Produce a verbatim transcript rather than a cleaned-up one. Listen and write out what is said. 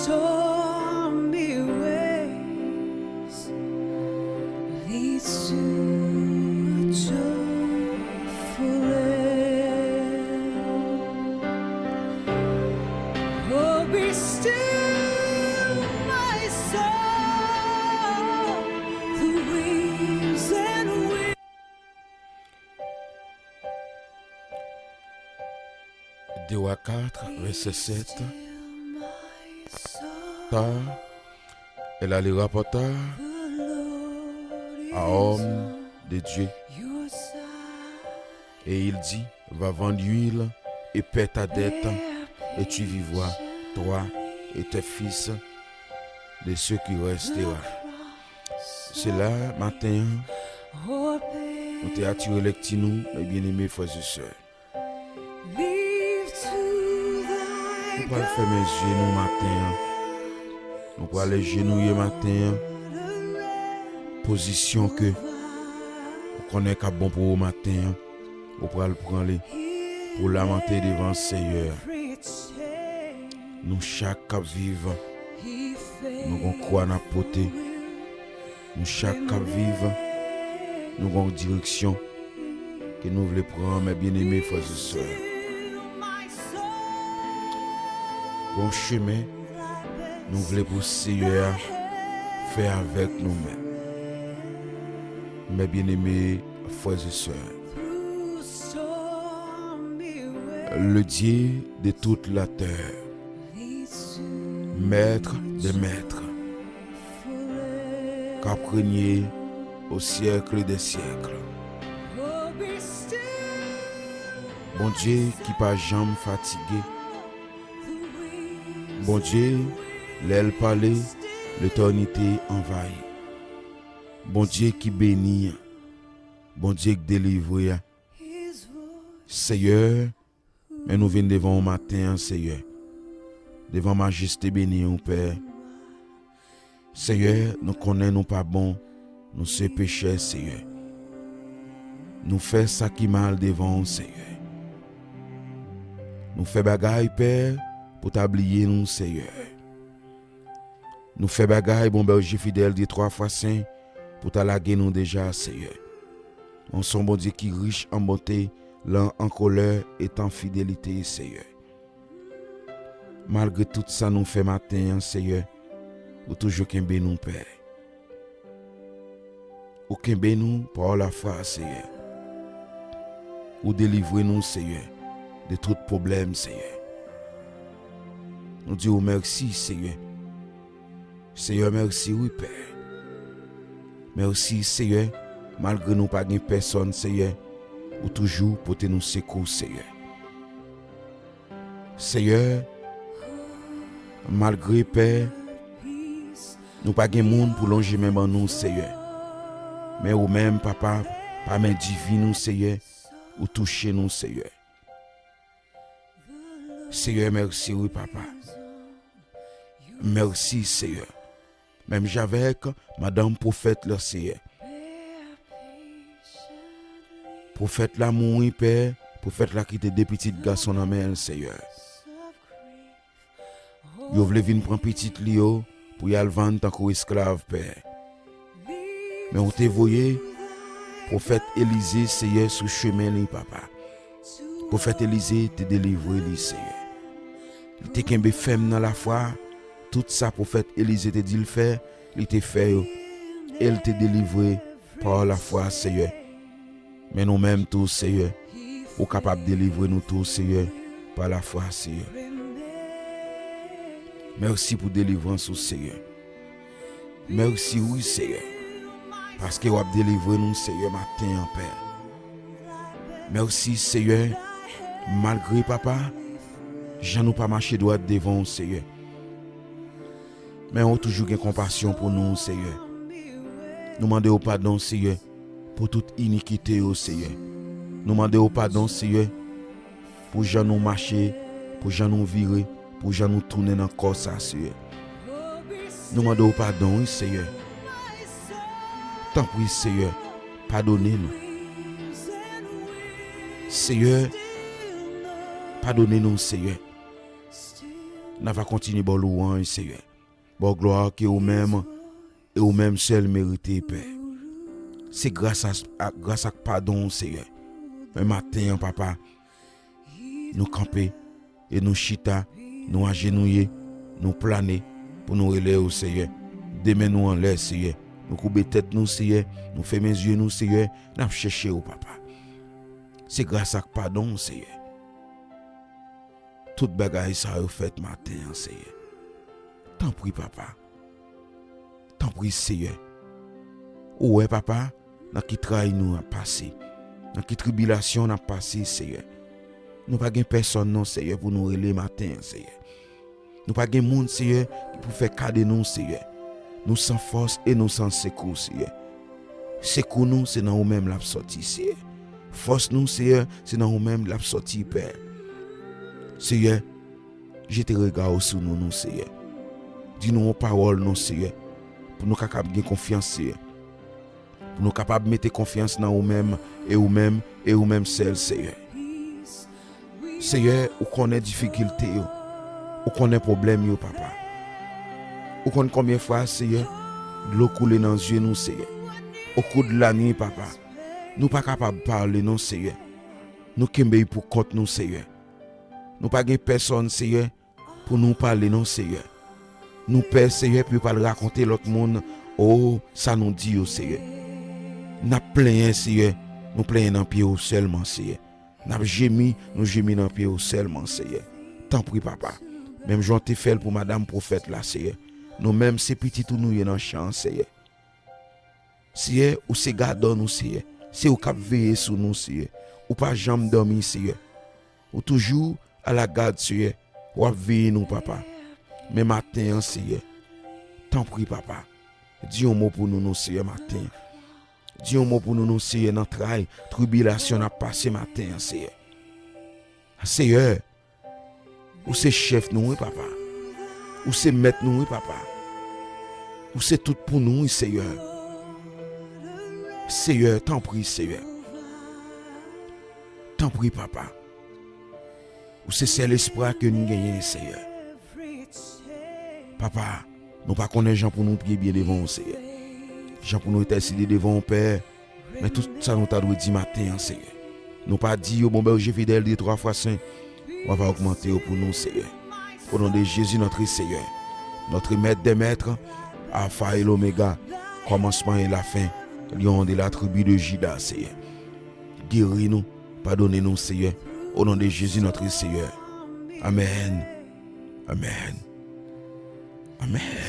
stormy ways leads to a joyful end. Oh, be still, my soul, the waves and winds. Deux Rois quatre, verset sept. Car elle allait rapporter à homme de Dieu, et il dit, va vendre l'huile et paie ta dette, et tu vivras, toi et tes fils, de ce qui restera. Sela, maten an, nou te atire lèkti nou, mes bien-aimés frères et sœurs. Nou pral fèmen je nou maten an. Nou pral ajenouye maten an. Pozisyon ke ou konnen k ap bon pou ou maten an, ou pral pran li pou w lamante devan Seyè a. Nou chak k ap viv, nou gon kwa n ap pote. Nou chak k ap viv, nou gon direksyon ke nou vle pran, mes bien-aimés frères et sœurs. Gon chemen nou vle pou Seyè a fè avèk nou menm. Mes bien-aimés frères et sœurs, le Dieu de toute la terre, Maître des maîtres, k ap renye au siècle des siècles. Bondye ki pa janm fatige. Bondye, lè l pale, letènite anvayi. Bondye ki beni an. Bondye k delivre a. Seyè, men nou vin devan w maten an, Seyè. Devan majeste beni w, Pè. Seyè, nou konnen nou pa bon, nou se pechè, Seyè. Nou fè sa ki mal devan w, Seyè. Nou fè bagay, Pè, pou ta bliye nou, Seyè. Nou fè bagay, bon bèje fidèl, de twa fwa sen, pou ta lage nou deja, Seyè. Ou se yon Bondye ki rich an bonte, lan an kolè, et an fidelite, Seyè. Malgre tout sa nou fè maten an, Seyè, ou toujou kenbe nou, Pè. Ou kenbe nou pa lafwa, Seyè. Ou delivre nou, Seyè, de tout pwoblèm, Seyè. Nou di w mèsi, Seyè. Seyè, mèsi, wi, Pè. Mèsi, Seyè, malgre nou pa gen pèsòn, Seyè, ou toujou pote nou sekou, Seyè. Seyè, malgre, Pè, nou pa gen moun pou lonje men ban nou, Seyè. Men ou menm, Papa, pa men diven ou, Seyè, ou touche nou, Seyè. Seyè, mèsi, wi, Papa. Mèsi, Seyè. Menm jan avèk madanm pwofèt la, Seyè. Pwofèt la mouri, Pè. Pwofèt la kite de pitit gason nan men l, Seyè. Yo vle vin pran pitit li yo pou y al vann tankou esklav, Pè. Men ou te voye pwofèt Elize, Seyè, sou chemen li, Papa. Pwofèt Elize te delivre li, Seyè. Li te kenbe fèm nan lafwa. Tout sa pwofèt Elize te di l fè, li te fè yo. E l te delivre pa lafwa, Seyè. Men nou menm tou, Seyè, ou kapab delivre nou tou, Seyè, pa lafwa, Seyè. Mèsi pou delivrans ou, Seyè. Mèsi, wi, Seyè, paske w ap delivre nou, Seyè, maten an, Pè. Mèsi, Seyè, malgre, Papa, jan nou pa mache dwat devan w, Seyè. Men ou toujou gen konpasyon pou nou, Seyè. Nou mande w padon, Seyè, pou tout inikite yo, Seyè. Nou mande w padon, Seyè, pou jan nou mache, pou jan nou vire, pou jan nou tounen nan kò sa, Seyè. Nou mande w padon, wi, Seyè. Tanpri, Seyè, padone nou. Seyè, padone nou, Seyè. N ava kontinye ba w lwanj, Seyè. Ba w glwa ke ou menm, e ou menm sèl merite, Pè. Se gras a, a, gras ak padon w, Seyè. Men maten an, papa, nou kanpe, e nou chita, nou ajenouye, nou plane, pou nou rele w, Seyè. De men nou anlè, Seyè. Nou koube tèt nou, Seyè. Nou fèmen zye nou, Seyè. N ap chèche w, papa. Se gras ak padon w, Seyè. Tout bagay sa yo fèt maten an, Seyè. Tanpri, papa. Tanpri, Seyè. Ou wè, papa, nan ki tray nou ap pase, nan ki tribilasyon n ap pase, Seyè. Nou pa gen pèsòn non, Seyè, pou nou rele maten an, Seyè. Nou pa gen moun, Seyè, ki pou fè ka de nou, Seyè. Nou san fòs e nou san sekou, Seyè. Sekou nou, se nan ou menm l ap sòti, Seyè. Fòs nou, Seyè, se nan ou menm l ap sòti, Pè. Seyè, jete rega w sou nou, non, Seyè. Di nou yon pawòl, non, Seyè, pou nou kapab gen konfyans, Seyè. Pou nou kapab mete konfyans nan ou menm, e ou menm, e ou menm sèl, Seyè. Seyè, ou konnen difikilte yo. Ou konnen pwoblèm yo, papa. Ou konn konbyen fwa, Seyè, dlo koule nan zye nou, Seyè. Okou de lanwi, papa. Nou pa kapab pale, non, Seyè. Nou kenbe pou kont nou, Seyè. Nou pa gen pèsòn, Seyè, pou nou pale, non, Seyè. Nou pè, Seyè, pou yo pral rakonte lòt moun, o, sa nou di yo, Seyè. N ap plenyen, Seyè. Nou plenyen nan pye w sèlman, Seyè. N ap jemi, nou jemi nan pye w sèlman, Seyè. Tanpri, papa. Menm jan w te fè l pou madanm pwofèt la, Seyè. Nou menm, se pitit ou nou ye nan chan an, Seyè. Seyè, ou se gadò nou, Seyè. Se ou k ap veye sou nou, Seyè. Ou pa janm dòmi, Seyè. Ou toujou alagad, Seyè. W ap veye nou, papa. Men maten an, Seyè, tanpri, papa, di yon mo pou nou, non, Seyè, maten an. Di yon mo pou nou, non, Seyè, nan tray, tribilasyon n ap pase maten an, Seyè. Seyè, ou se chèf nou, wi, papa. Ou se mèt nou, wi, papa. Ou se tout pou nou, wi, Seyè. Seyè, tanpri, Seyè. Tanpri, papa. Ou se sèl espwa ke n genyen, Seyè. Papa, nou pa konnen jan pou nou priye byen devan w, Seyè. Jan pou nou entèsede devan w, Pè. Men tout sa nou ta dwe di maten an, Seyè. Nou pa di yo, bon bèje fidèl, de twa fwa sen. W ap ogmante yo pou nou, Seyè. O non de Jezi, notre Seyè, notre Maître des Maîtres, Alpha et l'Oméga, kòmansman e lafen, Lion de la tribi de Jida, Seyè. Geri nou, padone nou, Seyè. O non de Jezi, notre Seyè. Amèn. Amèn. Amèn.